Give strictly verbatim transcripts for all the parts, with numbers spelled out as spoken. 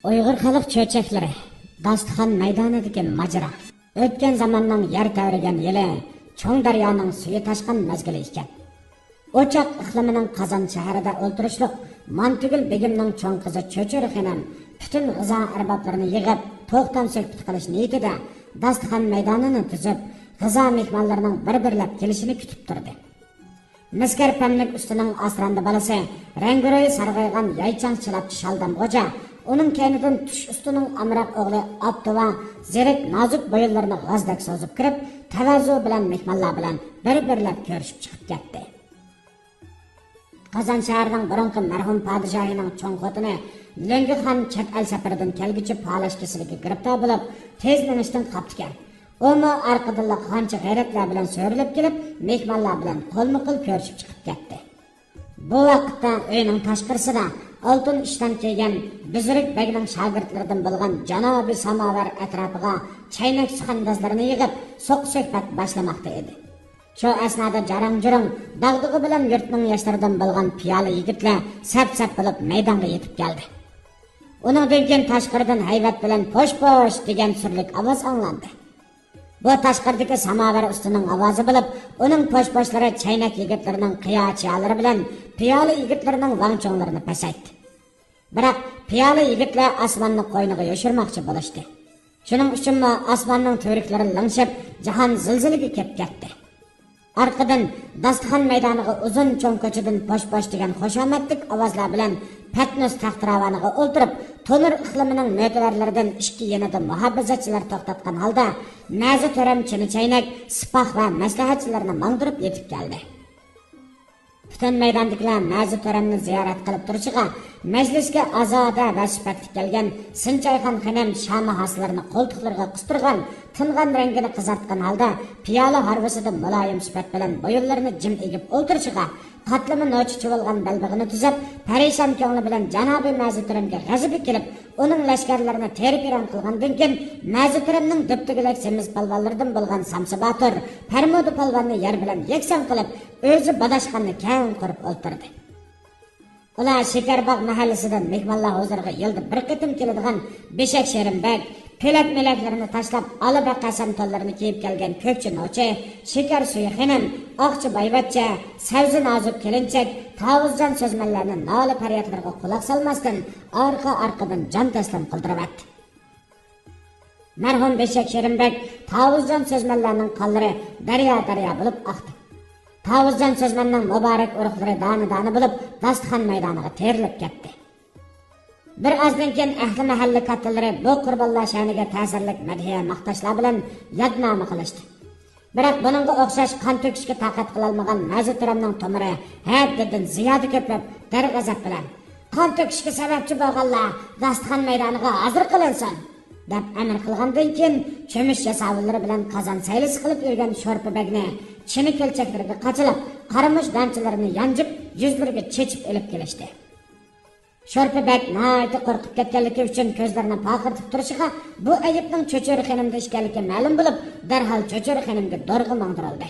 ئۇيغۇر خەلق چۆچەكلىرى، داستىخان مەيدانىدىكى ماجىرا. ئۆتكەن زاماننىڭ يەر تەۋرىگەن يىلى، چوڭ دەريانىڭ سۈيى تاشقان مەزگىلى ئىكەن. ئوچاق ئىقلىمىنىڭ قازان شەھىرىدە ئولتۇرۇشلۇق مانتىگۈل بېگىمنىڭ چوڭ قىزى چۆچۈرە خېنىم پۈتۈن غىزا ئەربابلىرىنى يىغىپ، توختام سۆھبىتى قىلىش نىيىتىدە داستىخان مەيدانىنى تۈزۈپ، غىزا مېھمانلىرىنىڭ بىر-بىرلەپ كېلىشىنى كۈتۈپ تۇردى. مىسكەر پەملىك ئۇستىنىڭ ئاسراندا بالىسى، رەڭگىرويى سارغايغان يايچاڭ چىلاپچى شالدام غوجا، ئۇنىڭ كەينىدىن تۇش ئۇستىنىڭ ئامراق ئوغلى ئابدۇۋا زېرەك نازۇك بويۇنلىرىنى غازدەك سوزۇپ كىرىپ، تەۋازۇ بىلەن مېھمانلار بىلەن بىر-بىرلەپ كۆرۈشۈپ چىقىپ كەتتى. قازان شەھىرىنىڭ بۇرۇنقى مەرھۇم پادىشاھىنىڭ چوڭ خوتۇنى لۆڭگىخان چەت ئەل سەپىرىدىن كەلگۈچە پالاش كېسىلىگە گىرىپتار بولۇپ، تېز مېڭىشتىن قاپتىكەن. ئۇمۇ ئارقىدىنلا قانچە غەيرەتلەر بىلەن سۆرىلىپ كېلىپ، مېھمانلار بىلەن قولمۇ قول كۆرۈشۈپ چىقىپ كەتتى. بۇ ۋاقىتتا ئۆينىڭ تاشقىرىسىدا ئالتۇن ئىشتان كىيگەن بۈزرۈك بەگنىڭ شاگىرتلىرىدىن بولغان جانابىي ساماۋار ئەتراپىغا چەينەك سۇخەندازلىرىنى يىغىپ، سوق سۆھبەت باشلىماقتا ئىدى. شۇ ئەسنادا جاراڭ-جۇرۇڭ، داغدۇغا بىلەن يۇرتنىڭ ياشلىرىدىن بولغان پىيالە يىگىتلەر سەپ-سەپ بولۇپ مەيدانغا يېتىپ كەلدى. ئۇنىڭدىن كېيىن تاشقىرىدىن ھەيۋەت بىلەن «پوش-پوش» دېگەن سۈرلۈك ئاۋاز ئاڭلاندى. بۇ تاشقىرىدىكى ساماۋار ئۇستىنىڭ ئاۋازى بولۇپ، ئۇنىڭ پوش-پوشلىرى چەينەك يىگىتلىرىنىڭ قىيا-چىيالىرى بىلەن پىيالە يىگىتلىرىنىڭ ۋاڭ-چۇڭلىرىنى پەسەيتتى. بىراق پىيالە يىگىتلەر ئاسماننى قوينىغا يوشۇرماقچى بولۇشتى. شۇنىڭ ئۈچۈنمۇ ئاسماننىڭ تۈۋرۈكلىرى لىڭشىپ، جاھان زىلزىلىگە كېلىپ كەتتى. ئارقىدىن داستىخان مەيدانىغا ئۇزۇن چوڭ كوچىدىن پوش-پوش دېگەن خۇشامەتلىك ئاۋازلار بىلەن پەتنۇس تەختىراۋانىغا ئولتۇرۇپ، تونۇر ئىقلىمىنىڭ مۆتىۋەرلىرىدىن ئىككى يېنىدا مۇھاپىزەتچىلەر توختاتقان ھالدا، مەزى تۆرەم چىنە چەينەك، سىپاھ ۋە مەسلىھەتچىلىرىنى ماڭدۇرۇپ يېتىپ كەلدى. پۈتۈن مەيداندىكىلەر مەزى تۆرەمنى زىيارەت قىلىپ تۇرۇشىغا، مەجلىسكە ئازادە ۋە سۈپەتلىك كەلگەن سىنچايخان خېنىم شامە ھاسىلىرىنى قولتۇقلىرىغا قىستۇرغان، تىنغان رەڭگىنى قىزارتقان ھالدا پىيالە ھارۋىسىدا مۇلايىم سۈپەت بىلەن بويۇنلىرىنى جىم ئېگىپ ئولتۇرۇشىغا، قاتلىما نوچى چۇۋۇلغان بەلبېغىنى تۈزەپ، پەرىشان كۆڭلى بىلەن جانابىي مەزى تۆرەمگە غەزىپى كېلىپ، ئۇنىڭ لەشكەرلىرىنى تېرە-پىرەن قىلغاندىن كېيىن، مەزى تۆرەمنىڭ دۈپدۈگىلەك سېمىز پالۋانلىرىدىن بولغان سامسا باتۇر پەرمۇدى پالۋاننى يەر بىلەن يەكسان قىلىپ، ئۆزى باداشخاننى كەڭ قۇرۇپ ئولتۇردى. ئۇلار شېكەرباغ مەھەللىسىدىن مېھمانلار ھۇزۇرىغا يىلدا بىر قېتىم كېلىدىغان بېشەك شېرىن بەگ، پېلەك-مېلەكلىرىنى تاشلاپ، ئالا بەقەسەم تونلىرىنى كىيىپ كەلگەن كۆكچى نوچى، شېكەر سۈيى خېنىم، ئاقچى بايۋەچچە، سەۋزە نازۇك كېلىنچەك، تاۋۇزجان سۆزمەنلەرنى نالە-پەريادلىرىغا قۇلاق سالماستىن، ئارقا-ئارقىدىن جان تەسلىم قىلدۇرۇۋەتتى. مەرھۇم بېشەك شېرىن بەگ تاۋۇزجان سۆزمەنلەرنىڭ قانلىرى دەريا-دەريا بولۇپ ئاقتى. تاۋۇزجان سۆزمەننىڭ مۇبارەك ئۇرۇقلىرى دانە-دانە بولۇپ، داستىخان مەيدانىغا تېرىلىپ كەتتى. بىر ئازدىن كېيىن ئەھلى مەھەللە كاتتىلىرى بۇ قۇربانلار شەنىگە تەسىرلىك مەدھىيە، ماختاشلار بىلەن يادنامە قىلىشتى. بىراق بۇنىڭغا ئوخشاش قان تۆكۈشكە تاقەت قىلالمىغان مەزى تۆرەمنىڭ تومۇرى ھەددىدىن زىيادە كۆپۈپ، دەرغەزەپ بىلەن، «قان تۆكۈشكە سەۋەبچى بولغانلار داستىخان مەيدانىغا ھازىر قىلىنسۇن!» دەپ ئەمىر قىلغاندىن كېيىن، چۆمۈچ ياساۋۇللىرى بىلەن قازان سەيلىسى قىلىپ يۈرگەن شورپا بەگنى چىنە كۆلچەكلىرىگە قاچىلاپ، قارىمۇچ دانچىلىرىنى يانجىپ، يۈزلىرىگە چېچىپ ئېلىپ كېلىشتى. شورپا بەگ ناھايىتى قورقۇپ كەتكەنلىكى ئۈچۈن كۆزلىرىنى پارقىرىتىپ تۇرۇشىغا، بۇ ئەيىبنىڭ چۆچۈرە خېنىمدا ئىكەنلىكى مەلۇم بولۇپ، دەرھال چۆچۈرە خېنىمگە دورىغا ماڭدۇرۇلدى.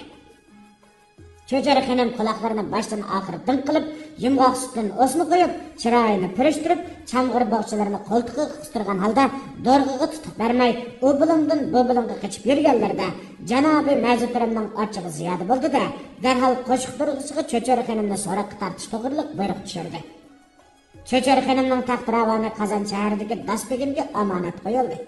چۆچۈرە خېنىم قۇلاقلىرىنى باشتىن ئاخىر دىڭ قىلىپ، يۇمغاق سۈتتىن ئوسما قويۇپ، چىرايىنى پۈرۈشتۈرۈپ، چامغۇر بوغچىلىرىنى قولتۇقىغا قىستۇرغان ھالدا دورىغىغا تۇتۇق بەرمەي، ئۇ بۇلۇڭدىن بۇ بۇلۇڭغا قېچىپ يۈرگەنلىرىدە، جانابىي مەزى تۆرەمنىڭ ئاچچىقى زىيادە بولدى-دە، دەرھال قوشۇق دورىغىچىغا چۆچۈرە خېنىمنى سوراققا تارتىش توغرىلىق بۇيرۇق چۈشۈردى. چۆچۈرە خېنىمنىڭ تەختىراۋانى قازان شەھىرىدىكى داس بېگىمگە ئامانەت قويۇلدى.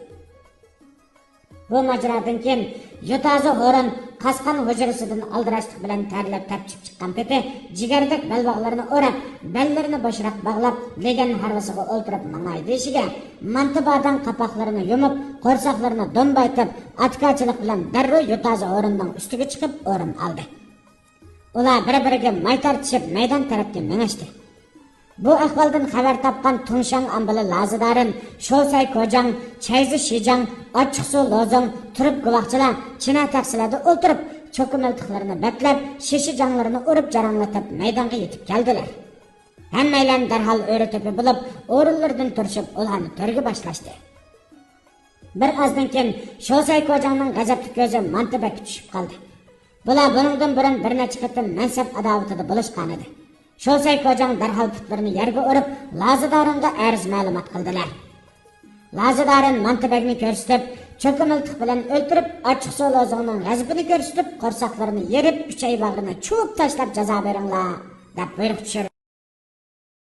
بۇ ماجىرادىن كېيىن يوتازى ھورۇن قاسقان ھۇجرىسىدىن ئالدىراشلىق بىلەن تەرلەپ تەپچىپ چىققان پېتى، جىگەردەك بەلباغلىرىنى ئوراپ، بەللىرىنى بوشراق باغلاپ، لېگەن ھارۋىسىغا ئولتۇرۇپ ماڭاي دېيىشىگە، مانتا باداڭ قاپاقلىرىنى يۇمۇپ، قورساقلىرىنى دومبايتىپ، ئاتىكارچىلىق بىلەن دەررۇ يوتازى ھورۇننىڭ ئۈستىگە چىقىپ ئورۇن ئالدى. ئۇلار بىر-بىرىگە ماي تارتىشىپ، مەيدان تەرەپكە مېڭىشتى. بۇ ئەھۋالدىن خەۋەر تاپقان تۇڭشياڭ ئامبىلى لازىدارىن شوسەي كوجاڭ، چەيزى شىجاڭ، ئاچچىقسۇ لوزۇڭ، تۈرۈپ گۇۋاھچىلار چىنە تەخسىلەردە ئولتۇرۇپ، چوكا مىلتىقلىرىنى بەتلەپ، شېشە جاڭلىرىنى ئۇرۇپ جاراڭلىتىپ مەيدانغا يېتىپ كەلدىلەر. ھەممەيلەن دەرھال ئۆرە-تۆپە بولۇپ، ئورۇنلىرىدىن تۇرۇشۇپ، ئۇلارنى تۆرگە باشلاشتى. بىر ئازدىن كېيىن شوسەي كوجاڭنىڭ غەزەپلىك كۆزى مانتا بەگكە چۈشۈپ قالدى. بۇلار بۇنىڭدىن بۇرۇن بىر نەچچە قېتىم مەنسەپ ئاداۋىتىدە بولۇشقانىدى. شوسەي كوجاڭ دەرھال پۇتلىرىنى يەرگە ئۇرۇپ، لازىدارىنغا ئەرز مەلۇمات قىلدىلەر. لازىدارىن مانتىبەگنى كۆرسىتىپ، چوكا مىلتىق بىلەن ئۆلتۈرۈپ، ئاچچىقسۇ لوزۇڭنىڭ غەزىپىنى كۆرسىتىپ، قورساقلىرىنى يېرىپ، ئۈچەي باغرىنى چۇۋۇپ تاشلاپ جازا بېرىڭلار، دەپ بۇيرۇق چۈشۈردى.